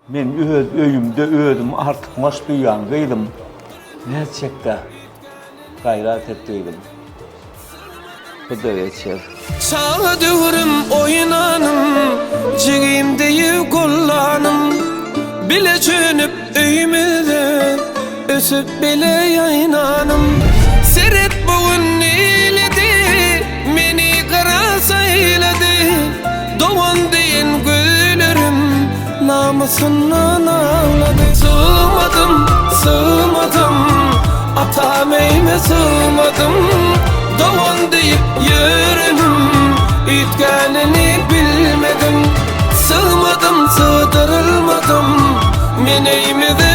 Men öz öýümde özümi artykmaç duýýan gyzym. Nätjekdä? Gaýrat et gyzym. Bu-da geçer. Çaga döwrüm oýnanym, Jigim deý gollanym. Bile çönüp öýmüzde, Ösüp bile ýaýnanym. Seret bu gün neýledi, Meni gara saýlady. Dogan diýen gözlerim, Namysyndan aglady. Sygmadym, sygmadym, Atam öýüme sygmadym. Dogan diýip ýörenim, Üýtgänini bilmedim. Sygmadym, sygdyrylmadym, Men öýmüze.